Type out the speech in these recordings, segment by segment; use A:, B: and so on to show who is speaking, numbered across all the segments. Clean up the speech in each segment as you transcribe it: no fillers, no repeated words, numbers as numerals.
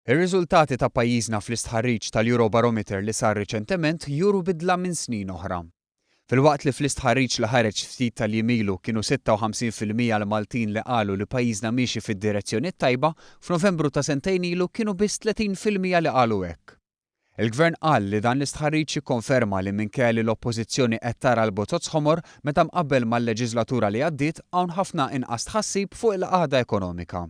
A: Ir-riżultati ta' pajjiżna fl-istħarriġ tal-Eurobarometer li sar riċentement juru bidla minn snin oħra. Filwaqt li fl-istħarriġ li ħareġ ftit tal-jiem ilu kienu 56% l-Maltin li qalu li pajjiżna miexi fid-direzzjoni t-tajba, f'Novembru ta' sentejn ilu kienu biss 30% li qalu hekk. Il-Gvern qal li dan l-istħarriġ jikkonferma li minkejja li l-Oppożizzjoni qed tara l-bozoz ħomor, meta mqabbel mal-leġiżlatura li għaddiet hawn ħafna inqas tħassib fuq il-qagħda ekonomika.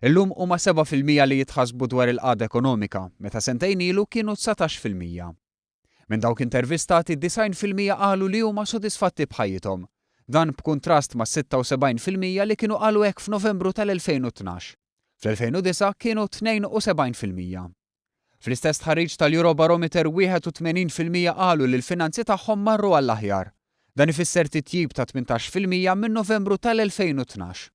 A: Illum huma 7% li jitħassbu dwar il-qagħda ekonomika, meta sentejn ilu kienu 19%. Minn dawk intervistati, 90% qalu li huma sodisfatti b'ħajjithom. Dan b'kuntrast ma' 76% li kienu qalu hekk f'Novembru tal-2012. Fl-2009 kienu 72%. Fl-istess stħarriġ tal-Eurobarometer 81% qalu li l-finanzi tagħhom marru għall-aħjar. Dan ifisser titjib ta' 18% minn Novembru tal-2012.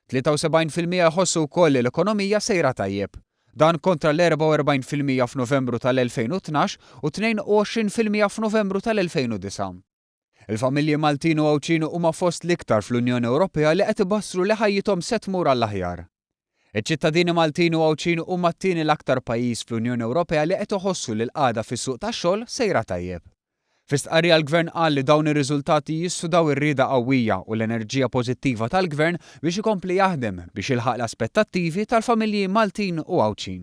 A: 73% jħossu wkoll li l-ekonomija sejra tajjeb. Dan kontra l-44% f'Novembru tal-2012 u 22% f'Novembru tal-2009. Il-familji Maltin u Għawdxin huma fost l-iktar fl-Unjoni Ewropea li qed ibassru li ħajjithom se tmur għall-aħjar. Iċ-ċittadini Maltin u Għawdxin huma t-tieni l-aktar pajjiż fl-Unjoni Ewropea li qed iħossu li l-qagħda fis-suq tax-xogħol sejra tajjeb. Fi stqarrija l-Gvern qal li dawn ir-riżultati jissudaw ir-rieda qawwija u l-enerġija pożittiva tal-Gvern biex ikompli jaħdem biex jilħaq l-aspettattivi tal-familji Maltin u Għawdxin.